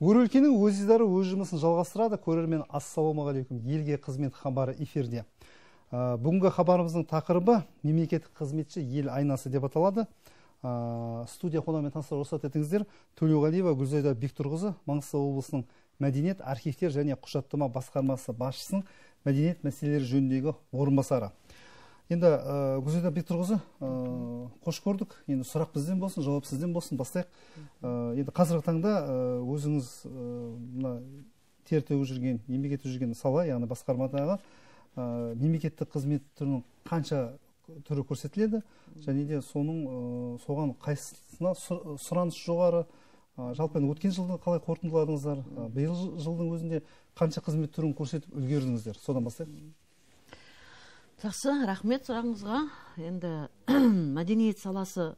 Өлкенің өз дидары өз жұмысын жалғастырады. Көрермен, ассалаумағалейкум. Елге қызмет хабары эфирде. Бүгінгі хабарымыздың тақырыбы мемлекеттік қызметші ел айнасы деп аталады. Студия қонағымен таныстыруға рұқсат етіңіздер. Төлеуғалиева Гүлзайда Бектұрқызы, Маңғыстау облысының мәдениет, архивтер және құжаттама басқармасы басшысының мәдениет мәселелері жөніндегі орынбасары. Енді Гүлзайда Бектұрқызы, қош көрдік. Енді сұрақ бізден болсын, жауап сізден болсын. Бастайық. Енді қазіргі таңда өзіңіз мына тер төгіп жүрген, еңбек етіп жүрген сала, яғни басқармадағы мемлекеттік қызмет түрінің қанша түрі көрсетіледі және де соның соған қайсысына сұраныс жоғары? Жалпы енді өткен жылды қалай қорытындыладыңыздар? Биыл жылдың өзінде қанша қызмет түрін көрсетіп үлгердіңіздер? Содан бастайық. Жақсы, рахмет сұрағыңызға. Енді мәдениет саласы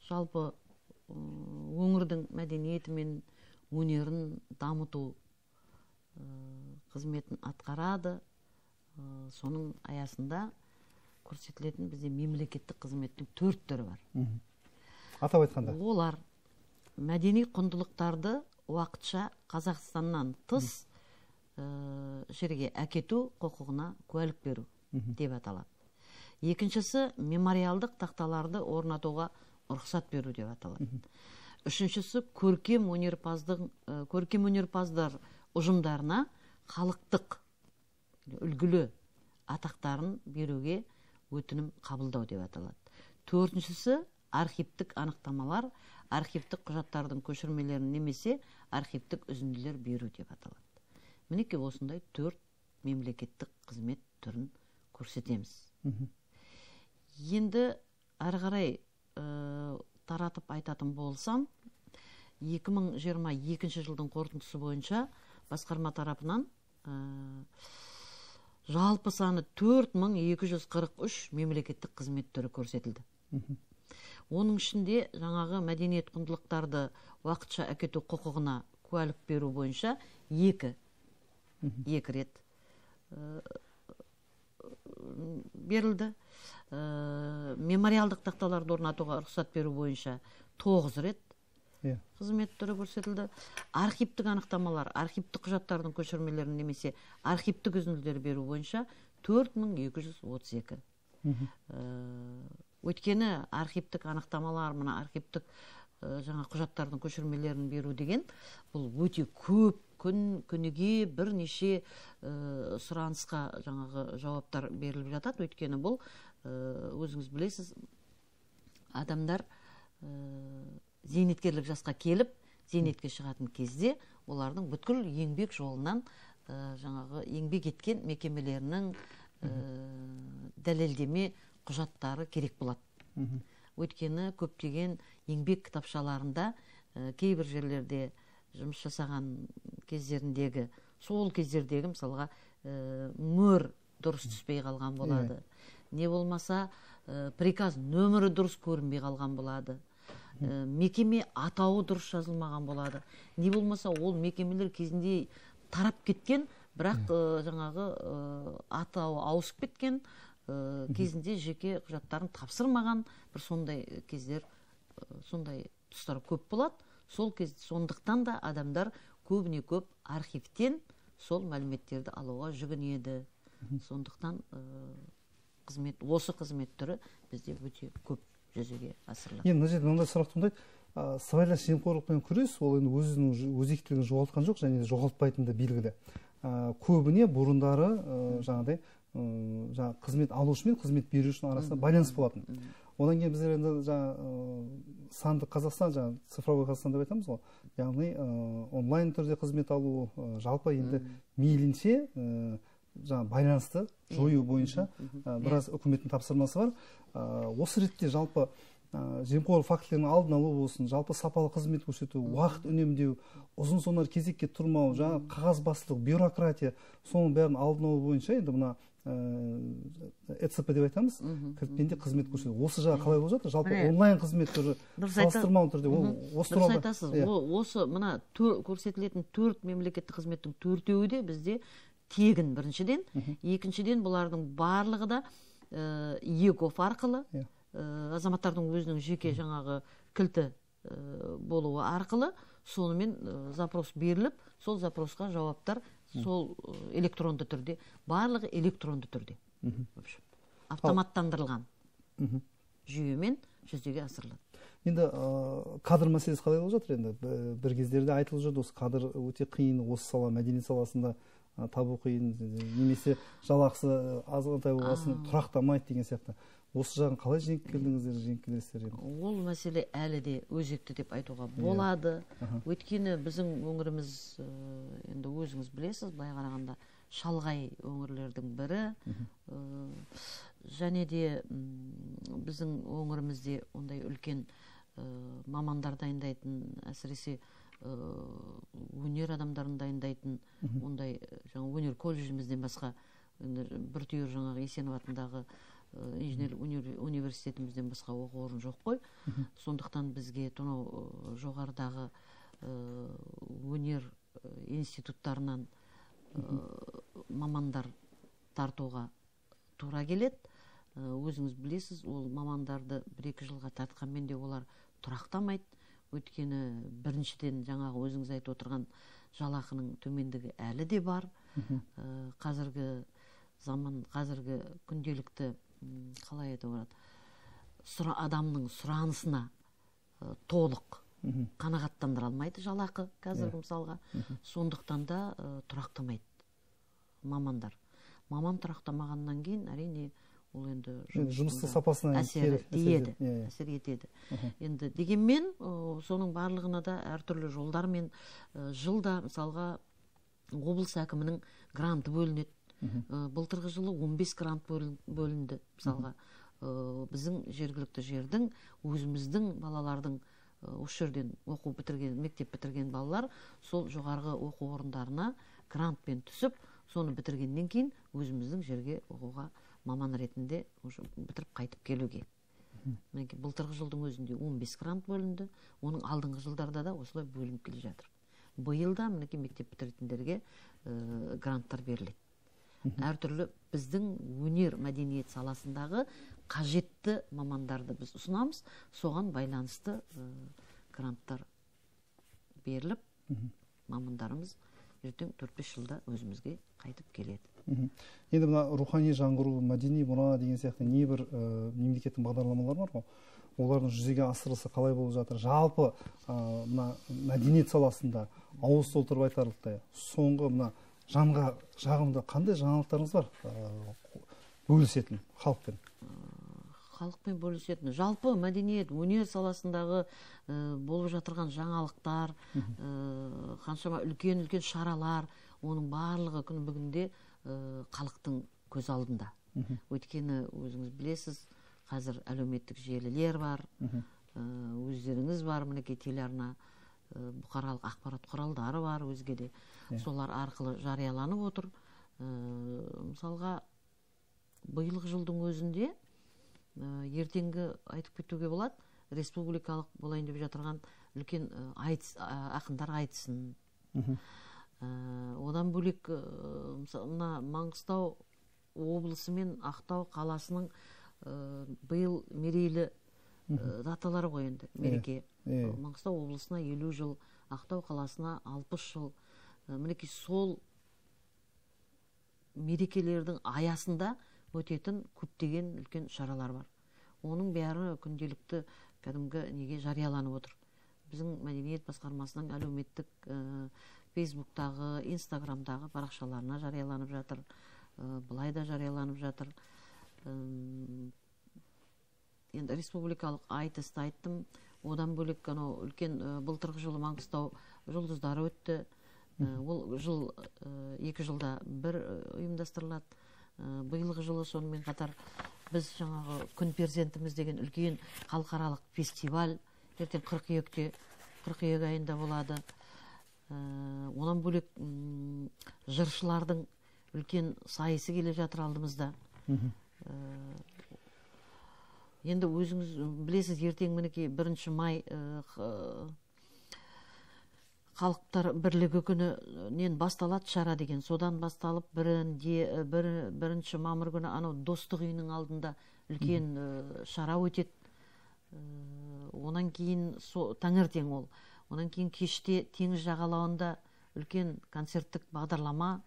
жалпы өңірдің мәдениеті мен өнерін дамыту қызметін атқарады. Соның аясында көрсетілетін бізде мемлекеттік қызметтің төрт түрі бар. Атап айтқанда? Олар мәдени құндылықтарды уақытша Қазақстаннан тыс жерге әкету құқығына куәлік беру деп аталады. Екіншісі мемориалдық тақталарды орнатуға рұқсат беру деп аталады. Үшіншісі көркем өнерпаздар ұжымдарына халықтық үлгілі атақтарын беруге өтінім қабылдау деп аталады. Төртіншісі архивтік анықтамалар, архивтік құжаттардың көшірмелерін немесе архивтік үзінділер беру деп аталады. Мінекей осындай төрт мемлекеттік қызмет түрін көрсетеміз. Енді ары қарай таратып айтатын болсам, 2022 жылдың қорытындысы бойынша басқарма тарапынан жалпы саны 4243 мемлекеттік қызмет түрі көрсетілді. Оның ішінде жаңағы мәдениет құндылықтарды уақытша әкету құқығына куәлік беру бойынша екі рет берілді. Мемориалдық тақталарды орнатуға рұқсат беру бойынша 9 рет қызмет түрі көрсетілді. Архивтік анықтамалар, архивтік құжаттардың көшірмелерін немесе архивтік үзінділер беру бойынша 4232. Өйткені архивтік анықтамалар, мына архивтік жаңа құжаттардың көшірмелерін беру деген бұл өте көп күніге бірнеше сұранысқа жаңағы жауаптар беріліп жатады. Өйткені бұл өзіңіз білесіз, адамдар зейнеткерлік жасқа келіп, зейнетке шығатын кезде олардың бүткіл еңбек жолынан жаңағы еңбек еткен мекемелерінің дәлелдеме құжаттары керек болады. Өйткені көптеген еңбек кітапшаларында кейбір жерлерде жұмыс жасаған кездеріндегі, сол кездердегі мысалға мөр дұрыс түспей қалған болады. Не болмаса приказ нөмірі дұрыс көрінбей қалған болады. Мекеме атауы дұрыс жазылмаған болады. Не болмаса ол мекемелер кезінде тарап кеткен, бірақ жаңағы атауы ауысып кеткен, кезінде жеке құжаттарын тапсырмаған, бір сондай кездер, сондай тұстар көп болады. Сол кез, сондықтан да адамдар көбіне көп архивтен сол мәліметтерді алуға жүгінеді. Сондықтан осы қызмет түрі бізде өте көп жүзеге асырылады. Енді мына жерде мынандай сұрақ туындайды. Сыбайлас жемқорлықпен күрес ол енді өзінің өзектілігін жоғалтқан жоқ және жоғалтпайтыны да белгілі. Көбіне бұрындары жаңағыдай жаңа қызмет алушы мен қызмет берушінің арасында байланыс болатын. Одан кейін біздер енді жаңа сандық Қазақстан, жаңа цифровой Қазақстан деп айтамыз ғой. Яғни онлайн түрде қызмет алу, жалпы енді мейлінше жаңа байланысты жою бойынша біраз үкіметтің тапсырмасы бар. Осы ретте жалпы жемқорлық фактілерінің алдын алу болсын, жалпы сапалы қызмет көрсету, уақыт үнемдеу, ұзын сонар кезекке тұрмау, жаңа қағазбастылық, бюрократия, соның бәрін алдын алу бойынша енді мына ЭЦП деп айтамыз, кірікпенде қызмет көрсету. Осы жағы қалай болып жатыр? Жалпы онлайн қызмет түрі салыстырмалы түрде ол осы туралы. Дұрыс айтасыз. Осы мына көрсетілетін төрт мемлекеттік қызметтің төртеуі де бізде тегін біріншіден, екіншіден бұлардың барлығы да ЕГОВ арқылы, азаматтардың өзінің жеке жаңағы кілті болуы арқылы Сонымен запрос беріліп, сол запросқа жауаптар сол электронды түрде, барлығы электронды түрде. В общем, автоматтандырылған жүйемен жүзеге асырылады. Енді кадр мәселесі қалай болып жатыр енді? Бір кездерде айтылып жүрді, осы кадр өте қиын, осы сала, мәдениет саласында табу қиын, немесе жалақысы азғантай болғасын тұрақтамайды деген сияқты. Осы жағын қалай жеңіп келдіңіздер, жеңіп келесіздер енді? Ол мәселе әлі де өзекті деп айтуға болады. Өйткені біздің өңіріміз, енді өзіңіз білесіз, былай қарағанда шалғай өңірлердің бірі. Және де біздің өңірімізде ондай үлкен мамандар дайындайтын, әсіресе өнер адамдарын дайындайтын ондай жаңа өнер колледжімізден басқа бір түйір жаңағы Есенов атындағы инженерлік университетімізден басқа оқу орны жоқ қой. Сондықтан бізге тонау жоғарыдағы өнер институттарынан мамандар тартуға тура келеді. Өзіңіз білесіз, ол мамандарды 1-2 жылға тартқанмен де олар тұрақтамайды. Өйткені біріншіден жаңағы өзіңіз айтып отырған жалақының төмендігі әлі де бар. Қазіргі заман, қазіргі күнделікті қалай айтуға болады, адамның сұранысына толық қанағаттандыра алмайды жалақы қазіргі мысалға. Сондықтан да тұрақтамайды мамандар. Маман тұрақтамағаннан кейін әрине ол енді жұмыстың сапасына әсер етеді. Енді дегенмен соның барлығына да әртүрлі жолдармен жылда мысалға облыс әкімінің гранты бөлінеді. Былтырғы жылы 15 грант бөлінді мысалға. Біздің жергілікті жердің, өзіміздің балалардың осы жерден оқу бітірген, мектеп бітірген балалар сол жоғарғы оқу орындарына грантпен түсіп, соны бітіргеннен кейін өзіміздің жерге оқуға маман ретінде уже бітіріп қайтып келуге. Мінекей былтырғы жылдың өзінде 15 грант бөлінді, оның алдыңғы жылдарда да осылай бөлініп келе жатыр. Биыл да мінекей мектеп бітіретіндерге гранттар беріледі. Әртүрлі біздің өнер мәдениет саласындағы қажетті мамандарды біз ұсынамыз, соған байланысты гранттар беріліп, мамандарымыз ертең 4-5 жылда өзімізге қайтып келеді. Енді мына рухани жаңғыру, мәдени мұра деген сияқты небір мемлекеттің бағдарламалары бар ғой. Олардың жүзеге асырылысы қалай болып жатыр? Жалпы мына мәдениет саласында ауыз толтырып айтарлықтай соңғы мына жанға жағымды қандай жаңалықтарыңыз бар бөлісетін халықпен? Халықпен бөлісетін жалпы мәдениет, өнер саласындағы болып жатырған жаңалықтар, қаншама үлкен-үлкен шаралар, оның барлығы күні бүгінде халықтың көз алдында. Өйткені өзіңіз білесіз, қазір әлеуметтік желілер бар, өздеріңіз бар, мінекей телеарна, бұқаралық ақпарат құралдары бар, өзге де солар арқылы жарияланып отыр. Мысалға, биылғы жылдың өзінде ертеңгі айтып кетуге болады, республикалық болайын деп жатырған үлкен айтыс, ақындар айтысын. Одан бөлек мына Маңғыстау облысы мен Ақтау қаласының биыл мерейлі даталары ғой енді, мереке. Маңғыстау облысына 50 жыл, Ақтау қаласына 60 жыл. Мінекей сол мерекелердің аясында өтетін көптеген үлкен шаралар бар. Оның бәрі күнделікті кәдімгі неге жарияланып отыр. Біздің мәдениет басқармасының әлеуметтік Фейсбуктағы, Инстаграмдағы парақшаларына жарияланып жатыр, былай да жарияланып жатыр. Енді республикалық айтысты айттым. Одан бөлек анау үлкен былтырғы жылы Маңғыстау жұлдыздары өтті. Ол жыл 2 жылда бір ұйымдастырылады. Биылғы жылы сонымен қатар біз жаңағы Күн перзентіміз деген үлкен халықаралық фестиваль ертең қыркүйек айында болады. Онан бөлек жыршылардың үлкен сайысы келе жатыр алдымызда. Енді өзіңіз білесіз, ертең мінекей 1 май халықтар бірлігі күнінен басталады шара деген. Содан басталып 1 мамыр күні анау Достық үйінің алдында үлкен шара өтеді. Онан кейін таңертең ол. Одан кейін кеште теңіз жағалауында үлкен концерттік бағдарлама.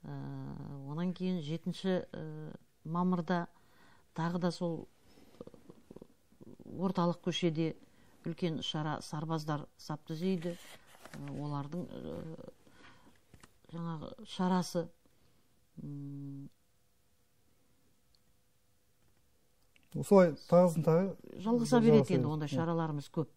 Одан кейін 7 мамырда тағы да сол орталық көшеде үлкен шара, сарбаздар сап түзейді. Олардың жаңағы шарасы. Осылай тағысын тағы жалғаса береді енді, ондай шараларымыз көп.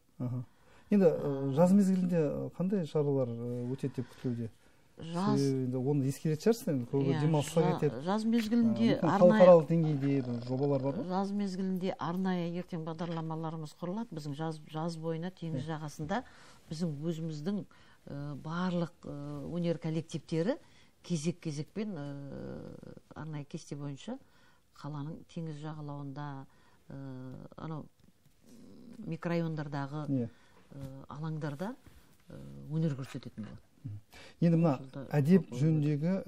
Енді жаз мезгілінде қандай шаралар өтеді деп күтілуде? Жаз енді оны ескеретін шығарсыз, енді көбі демалысқа кетеді. Жаз мезгілінде арнайы халықаралық деңгейде бір жобалар бар ма? Жаз мезгілінде арнайы ертең бағдарламаларымыз құрылады. Біздің жаз бойына теңіз жағасында біздің өзіміздің барлық өнер коллективтері кезек-кезекпен арнайы кесте бойынша қаланың теңіз жағалауында, анау микрорайондардағы алаңдарда өнер көрсететін болады. Енді мына әдеп жөніндегі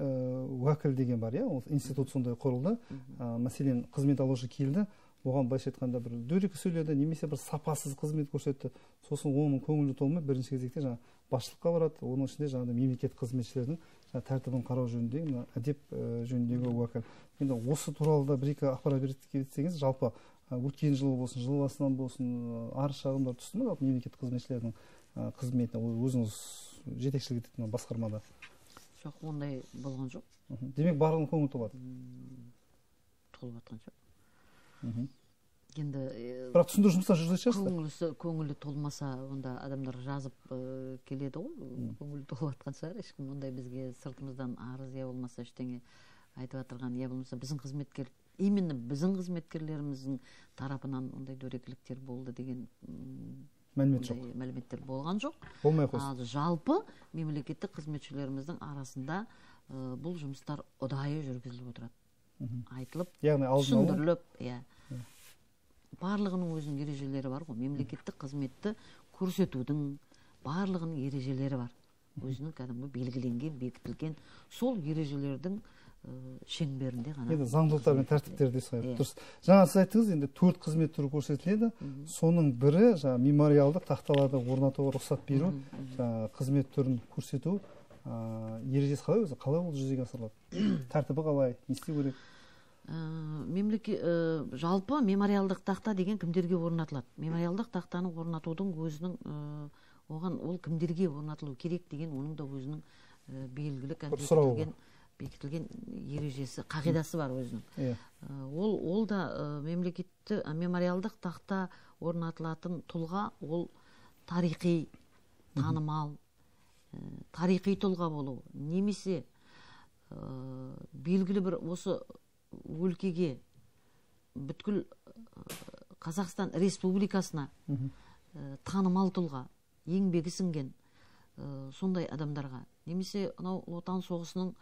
уәкіл деген бар, иә, ол институт сондай құрылды. Мәселен, қызмет алушы келді, оған былайша айтқанда бір дөрекі сөйледі, немесе бір сапасыз қызмет көрсетті. Сосын оның көңілі толмай бірінші кезекте жаңа басшылыққа барады, оның ішінде жаңағыдай мемлекет қызметшілерінің жаңа тәртібін қарау жөніндегі мына әдеп жөніндегі уәкіл. Енді осы туралы да бір-екі ақпарат беріп кетсеңіз, жалпы өткен жылы болсын, жыл басынан болсын, арыз шағымдар түсті ме жалпы мемлекет қызметшілерінің қызметіне, өзіңіз жетекшілік ететін басқармада? Жоқ, ондай болған жоқ. Демек, барлығының көңілі толады? Толып жатқан жоқ. Енді бірақ түсіндіру жұмыстары жүргізетін шығарсыздар? Көңілі толмаса, онда адамдар жазып келеді ғой, көңілі толып жатқан шығар. Ешкім ондай бізге сыртымыздан арыз я болмаса ештеңе айтып жатырған, я болмаса біздің қызметкер, именно біздің қызметкерлеріміздің тарапынан ондай дөрекіліктер болды деген мәлімет жоқ. Мәліметтер болған жоқ. Болмай қойсын. Жалпы мемлекеттік қызметшілеріміздің арасында бұл жұмыстар ұдайы жүргізіліп отырады. Айтылып, түсіндіріліп, иә. Барлығының өзінің ережелері бар ғой. Мемлекеттік қызметті көрсетудің барлығының ережелері бар. Өзінің кәдімгі белгіленген, бекітілген сол ережелердің шеңберінде ғана. Енді заңдылықтар мен тәртіптер де солай. Дұрыс. Жаңа сіз айттыңыз, енді 4 қызмет түрі көрсетіледі. Соның бірі жаңа мемориалдық тақталарды орнатуға рұқсат беру, жаңа қызмет түрін көрсету ережесі қалай өзі? Қалай ол жүзеге асырылады? Тәртібі қалай? Не істеу керек? Жалпы мемориалдық тақта деген кімдерге орнатылады? Мемориалдық тақтаны орнатудың өзінің оған ол кімдерге орнатылу керек деген оның да өзінің белгілі бекітілген ережесі, қағидасы бар өзінің. Ол да мемлекетті мемориалдық тақта орнатылатын тұлға ол тарихи танымал, тарихи тұлға болу, немесе белгілі бір осы өлкеге, бүткіл Қазақстан Республикасына танымал тұлға, еңбегі сіңген сондай адамдарға, немесе анау Ұлы Отан соғысының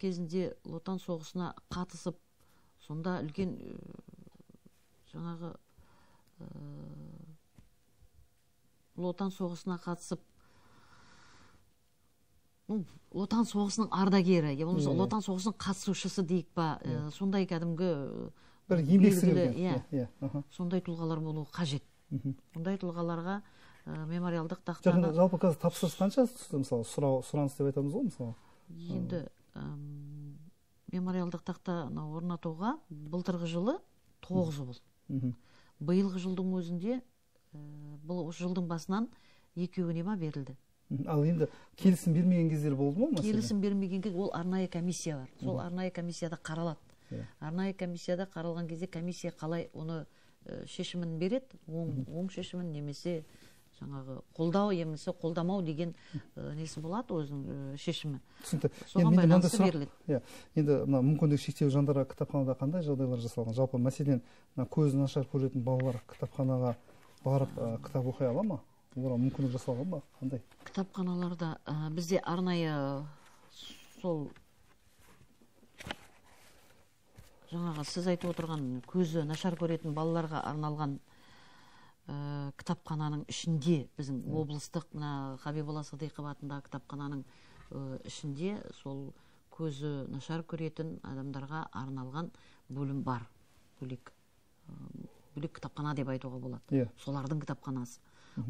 кезінде Ұлы Отан соғысына қатысып, сонда үлкен жаңағы Ұлы Отан соғысына қатысып, Ұлы Отан соғысының ардагері, я болмаса Ұлы Отан соғысының қатысушысы дейік па, сондай кәдімгі бір еңбек сіңірген, сондай тұлғалар болуы қажет. Ондай тұлғаларға мемориалдық тақтаны жалпы қазір тапсырыс қанша түсті, мысалы, сұраныс деп айтамыз ғой, мысалы? Енді мемориалдық тақтаны орнатуға былтырғы жылы 9 болды. Биылғы жылдың өзінде, бұл жылдың басынан 2-еуіне ма берілді. Ал енді келісім бермеген кездер болды ма? Келісім бермеген кезде ол арнайы комиссия бар. Сол арнайы комиссияда қаралады. Арнайы комиссияда қаралған кезде комиссия қалай оны шешімін береді, оң шешімін немесе жаңағы қолдау, немесе қолдамау деген несі болады өзінің шешімі. Түсінікті. Соған байланысты беріледі. Енді мына мүмкіндігі шектеулі жандарға кітапханада қандай жағдайлар жасалған? Жалпы мәселен, мына көзі нашар көретін балалар кітапханаға барып кітап оқи ала ма? Оларға мүмкіндік жасалған ба? Қандай? Кітапханаларда бізде арнайы сол жаңағы сіз айтып отырған көзі нашар көретін балаларға арналған кітапхананың ішінде, біздің облыстық мына Хабиболла Садиқов атындағы кітапхананың ішінде сол көзі нашар көретін адамдарға арналған бөлім бар. Бөлек кітапхана деп айтуға болады. Солардың кітапханасы.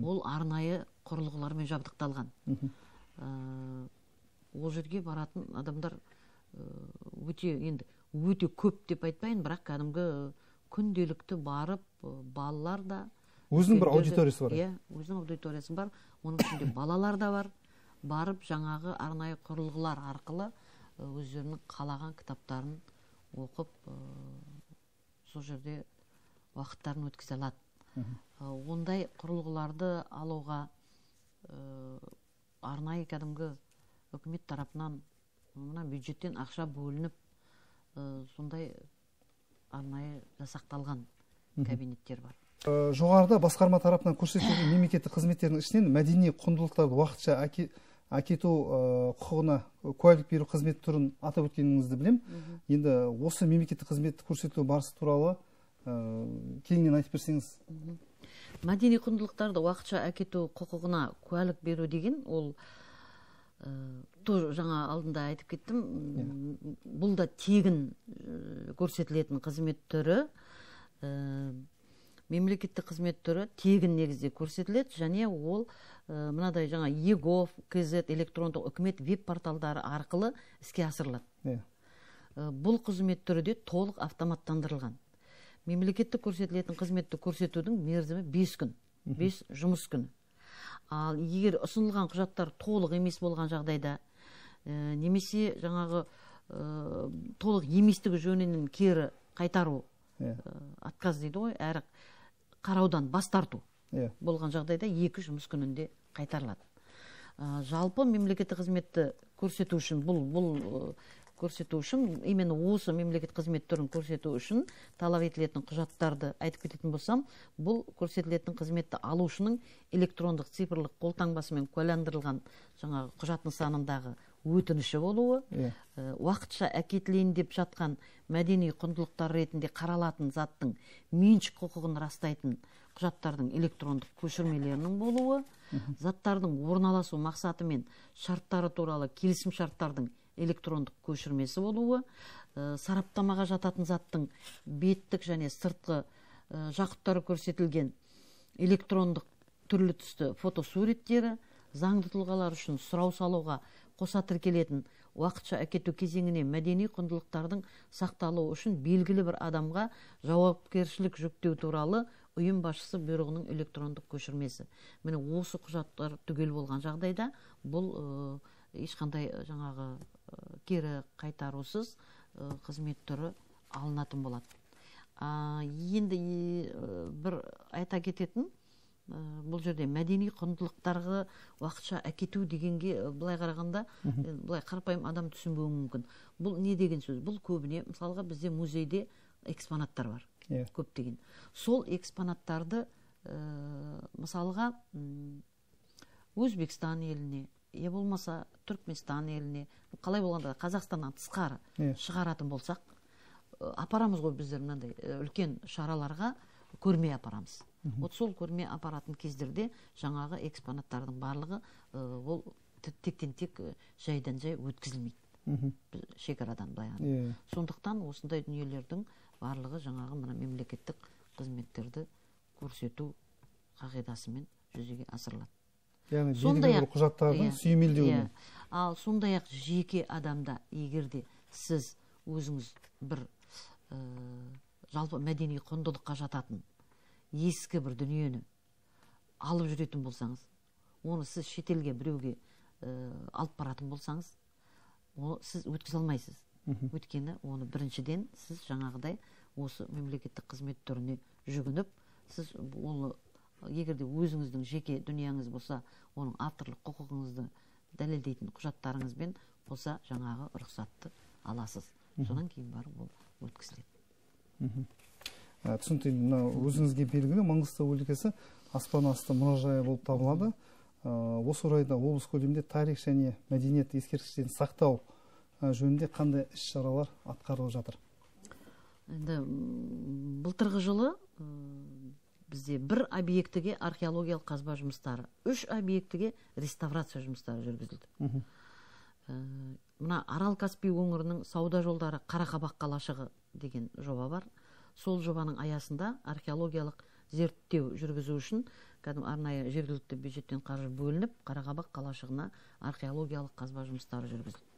Ол арнайы құрылғылармен жабдықталған. Ол жерге баратын адамдар өте, енді өте көп деп айтпайын, бірақ кәдімгі күнделікті барып, балалар да өзінің бір аудиториясы бар. Иә, өзінің аудиториясы бар. Оның ішінде балалар да бар. Барып жаңағы арнайы құрылғылар арқылы өздерінің қалаған кітаптарын оқып, сол жерде уақыттарын өткізе алады. Ондай құрылғыларды алуға арнайы кәдімгі үкімет тарапынан мына бюджеттен ақша бөлініп, сондай арнайы жасақталған кабинеттер бар. Жоғарыда басқарма тарапынан көрсетілген мемлекеттік қызметтердің ішінен мәдени құндылықтарды уақытша әкету құқығына куәлік беру қызмет түрін атап өткеніңізді білем. Енді осы мемлекеттік қызметті көрсету барысы туралы кеңінен айтып берсеңіз. Мәдени құндылықтарды уақытша әкету құқығына куәлік беру деген ол тоже жаңа алдында айтып кеттім, бұл да тегін көрсетілетін қызмет түрі. Мемлекеттік қызмет түрі тегін негізде көрсетіледі және ол мынадай жаңа eGov, KZ электрондық үкімет веб порталдары арқылы іске асырылады. Бұл қызмет түрі де толық автоматтандырылған. Мемлекеттік көрсетілетін қызметті көрсетудің мерзімі 5 күн, 5 жұмыс күні. Ал егер ұсынылған құжаттар толық емес болған жағдайда, немесе жаңағы толық еместігі жөнінен кері қайтару, отказ дейді ғой, әрі қараудан бас тарту болған жағдайда 2 жұмыс күнінде қайтарылады. Жалпы мемлекеттік қызметті көрсету үшін, бұл көрсету үшін, именно осы мемлекеттік қызмет түрін көрсету үшін талап етілетін құжаттарды айтып кететін болсам, бұл көрсетілетін қызметті алушының электрондық цифрлық қолтаңбасымен куәландырылған жаңағы құжат нысанындағы өтініші болуы, уақытша әкетілейін деп жатқан мәдени құндылықтар ретінде қаралатын заттың меншік құқығын растайтын құжаттардың электрондық көшірмелерінің болуы, заттардың орналасу мақсаты мен шарттары туралы келісім шарттардың электрондық көшірмесі болуы, сараптамаға жататын заттың беттік және сыртқы жақұттары көрсетілген электрондық түрлі түсті фотосуреттері, заңды тұлғалар үшін сұрау салуға қоса тіркелетін уақытша әкету кезеңіне мәдени құндылықтардың сақталуы үшін белгілі бір адамға жауапкершілік жүктеу туралы ұйым басшысы бұйрығының электрондық көшірмесі. Міне осы құжаттар түгел болған жағдайда бұл ешқандай жаңағы кері қайтарусыз қызмет түрі алынатын болады. Енді бір айта кететін, бұл жерде мәдени құндылықтарға уақытша әкету дегенге былай қарағанда, былай қарапайым адам түсінбеуі мүмкін. Бұл не деген сөз? Бұл көбіне, мысалға, бізде музейде экспонаттар бар, көптеген. Сол экспонаттарды, мысалға, Өзбекстан еліне, я болмаса Түркменстан еліне, қалай болғанда Қазақстаннан тысқары шығаратын болсақ, апарамыз ғой біздер мынандай үлкен шараларға, көрме апарамыз. Вот сол көрме апаратын кездерде жаңағы экспонаттардың барлығы ол тектен тек жайдан жай өткізілмейді шекарадан былай. Сондықтан осындай дүниелердің барлығы жаңағы мына мемлекеттік қызметтерді көрсету қағидасымен жүзеге асырылады. Яғни белгілі бір құжаттардың сүйемелдеуімен. Ал сондай-ақ жеке адамда, егер де сіз өзіңіз бір жалпы мәдени құндылыққа жататын ескі бір дүниені алып жүретін болсаңыз, оны сіз шетелге біреуге алып баратын болсаңыз, оны сіз өткізе алмайсыз. Өйткені оны біріншіден сіз жаңағыдай осы мемлекеттік қызмет түріне жүгініп, сіз оны егер де өзіңіздің жеке дүнияңыз болса, оның авторлық құқығыңызды дәлелдейтін құжаттарыңызбен қоса жаңағы рұқсатты аласыз. Содан кейін барып ол өткізіледі. Түсінікті. Мына өзіңізге белгілі Маңғыстау өлкесі аспан асты мұражайы болып табылады. Осы орайда облыс көлемінде тарих және мәдениет ескерткіштерін сақтау жөнінде қандай іс-шаралар атқарылып жатыр? Енді былтырғы жылы бізде бір объектіге археологиялық қазба жұмыстары, 3 объектіге реставрация жұмыстары жүргізілді. Мына Арал Каспий өңірінің сауда жолдары Қарақабақ қалашығы деген жоба бар. Сол жобаның аясында археологиялық зерттеу жүргізу үшін кәдімгі арнайы жергілікті бюджеттен қаржы бөлініп, Қарақабақ қалашығына археологиялық қазба жұмыстары жүргізілді.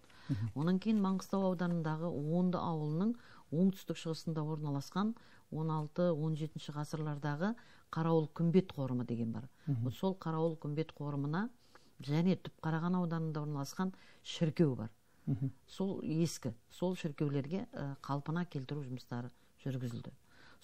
Онан кейін Маңғыстау ауданындағы Онды ауылының оңтүстік шығысында орналасқан 16-17 ғасырлардағы Қарауыл күмбет қорымы деген бар. Сол Қарауыл күмбет қорымына және Түпқараған ауданында орналасқан шіркеу бар. Сол ескі, сол шіркеулерге қалпына келтіру жұмыстары жүргізілді.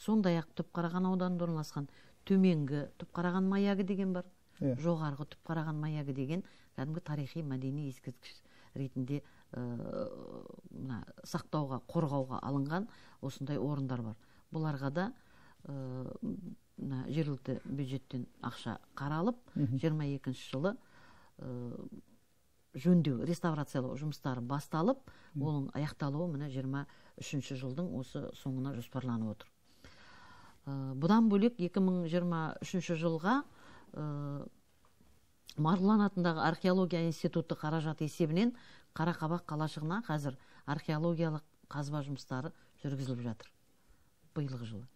Сондай-ақ Түпқараған ауданында орналасқан төменгі Түпқараған маягы деген бар, жоғарғы Түпқараған маягы деген кәдімгі тарихи мәдени ескерткіш ретінде мына сақтауға, қорғауға алынған осындай орындар бар. Бұларға да мына жергілікті бюджеттен ақша қаралып, 22 жылы жөндеу, реставрациялау жұмыстары басталып, оның аяқталуы мына 23 жылдың осы соңына жоспарланып отыр. Бұдан бөлек 2023 жылға Марғұлан атындағы археология институты қаражат есебінен Қарақабақ қалашығына қазір археологиялық қазба жұмыстары жүргізіліп жатыр биылғы жылы.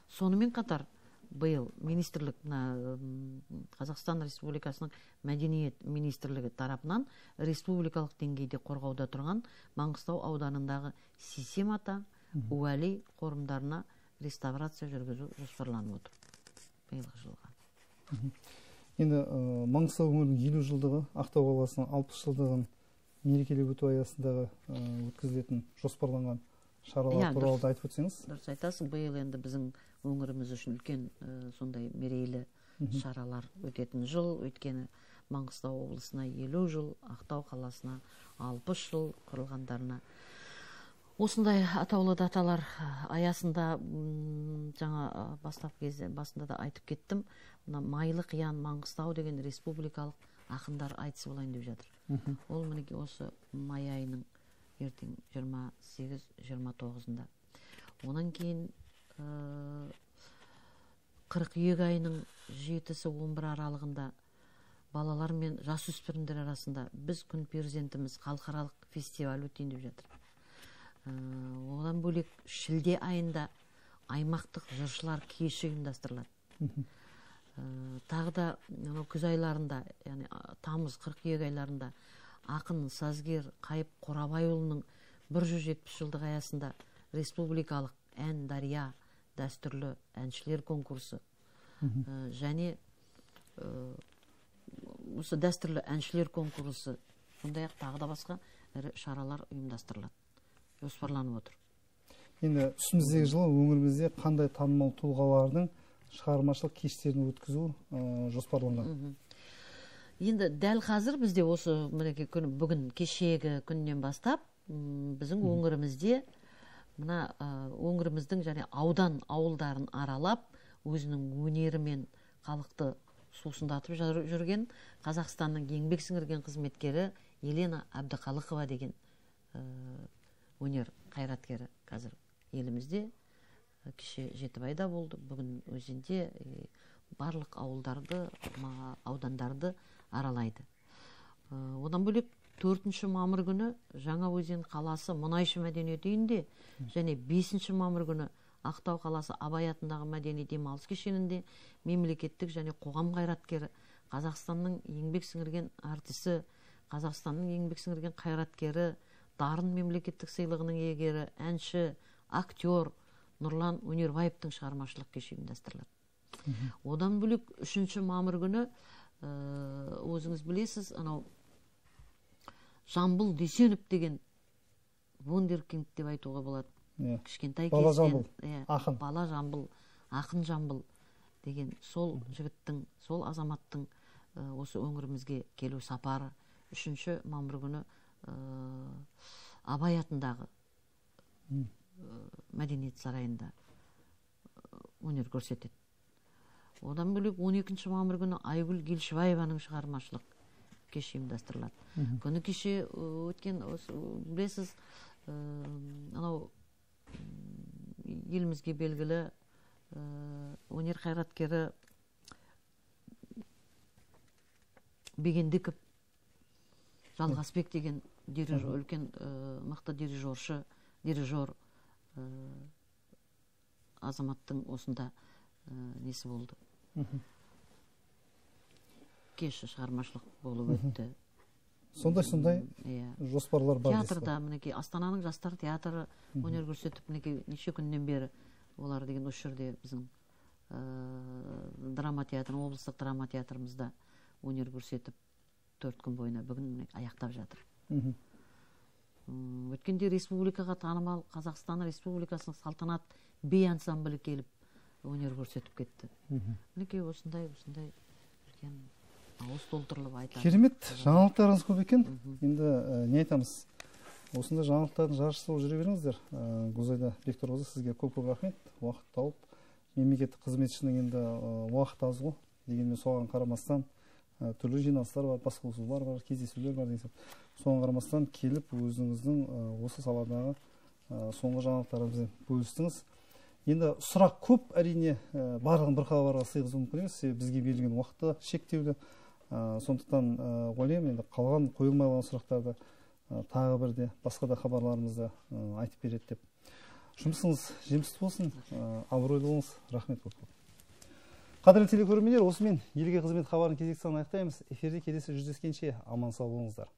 Сонымен қатар биыл министрлік, Қазақстан Республикасының Мәдениет министрлігі тарапынан республикалық деңгейде қорғауда тұрған Маңғыстау ауданындағы Сейсем ата, Уәли қорымдарына реставрация жүргізу жоспарланып отыр биылғы жылға. Енді Маңғыстау өңірінің 50 жылдығы, Ақтау қаласының 60 жылдығын мерекелеп өту аясындағы өткізілетін жоспарланған шаралар туралы да айтып өтсеңіз. Дұрыс айтасың, биыл енді біздің өңіріміз үшін үлкен сондай мерейлі шаралар өтетін жыл. Өйткені Маңғыстау облысына 50 жыл, Ақтау қаласына 60 жыл құрылғандарына. Осындай атаулы даталар аясында жаңа бастапқы кезде басында да айтып кеттім, мына Майлы қиян Маңғыстау деген республикалық ақындар айтысы болайын деп жатыр. Ол мінекей осы май айының ертең 28-29-ында. Онан кейін қыркүйек айының 7-11 аралығында балалар мен жасөспірімдер арасында Біз күн перзентіміз халықаралық фестиваль өтейін деп жатыр. Одан бөлек шілде айында аймақтық жыршылар кеші ұйымдастырылады. Тағы да күз айларында, яғни тамыз, қыркүйек айларында ақын, сазгер Қайып Қорабайұлының 170 жылдық аясында республикалық ән дария дәстүрлі әншілер конкурсы және осы дәстүрлі әншілер конкурсы, сондай-ақ тағы да басқа ірі шаралар ұйымдастырылады, жоспарланып отыр. Енді үстіміздегі жылы өңірімізде қандай танымал тұлғалардың шығармашылық кештерін өткізу жоспарланған? Енді дәл қазір бізде осы мінекей күн, бүгін кешегі күннен бастап біздің өңірімізде мына өңіріміздің және аудан ауылдарын аралап өзінің өнерімен халықты сусындатып жүрген Қазақстанның еңбек сіңірген қызметкері Елена Әбдіқалықова деген өнер қайраткері қазір елімізде. Кеше Жетібайда болды, бүгін Өзенде барлық ауылдарды, аудандарды аралайды. Одан бөлек 4 мамыр күні Жаңа Өзен қаласы Мұнайшы мәдениет үйінде және 5 мамыр күні Ақтау қаласы Абай атындағы мәдени демалыс кешенінде мемлекеттік және қоғам қайраткері, Қазақстанның еңбек сіңірген артисі, Қазақстанның еңбек сіңірген қайраткері, Дарын мемлекеттік сыйлығының иегері, әнші, актер Нұрлан Өнербаевтың шығармашылық кеші ұйымдастырылады. Одан бөлек 3 мамыр күні өзіңіз білесіз, анау Жамбыл Дүйсенов деген вундеркинд деп айтуға болады. Кішкентай кезден ақын. Бала Жамбыл, ақын Жамбыл деген сол жігіттің, сол азаматтың осы өңірімізге келу сапары 3 мамыр күні Абай атындағы мәдениет сарайында өнер көрсетеді. Одан бөлек 12 мамыр күні Айгүл Гелшібаеваның шығармашылық кеші ұйымдастырылады. Күні кеше өткен, білесіз, анау елімізге белгілі өнер қайраткері Бегендіков Жалғасбек деген үлкен мықты дирижер азаматтың осында несі болды. Кеші шығармашылық болып өтті. Сондай жоспарлар бар. Театрда мінекей Астананың жастар театры өнер көрсетіп, мінекей неше күннен бері олар деген осы жерде біздің драма театры, облыстық драма театрымызда өнер көрсетіп 4 күн бойына бүгін аяқтап жатыр. Өткенде республикаға танымал Қазақстан Республикасының салтанат би ансамблі келіп өнер көрсетіп кетті. Мінекей осындай үлкен ауыз толтырылып айтады. Керемет, жаңалықтарыңыз көп екен. Енді не айтамыз? Осындай жаңалықтардың жаршысы болып жүре беріңіздер. Гүлзайда Бектұрқызы, сізге көп-көп рахмет. Уақыт тауып, мемлекеттік қызметшінің енді уақыты аз ғой. Дегенмен соған қарамастан түрлі жиналыстар бар, басқосулар бар, кездесулер бар деген сияқты. Соған қарамастан келіп өзіңіздің осы саладағы соңғы жаңалықтарыңызбен бөлістіңіз. Енді сұрақ көп, әрине, барлығын бір хабарға сыйғызу мүмкін емес, себебі бізге берілген уақытты шектеулі. Сондықтан ойлаймын, енді қалған қойылмай қалған сұрақтарды тағы бірде басқа да хабарларымызда айтып береді деп. Жұмысыңыз жемісті болсын, абыройлы болыңыз. Рахмет көп көп. Қадірлі телекөрермендер, осымен елге қызмет хабарын кезекті санын аяқтаймыз. Эфирде келесі жүздескенше аман сау болыңыздар.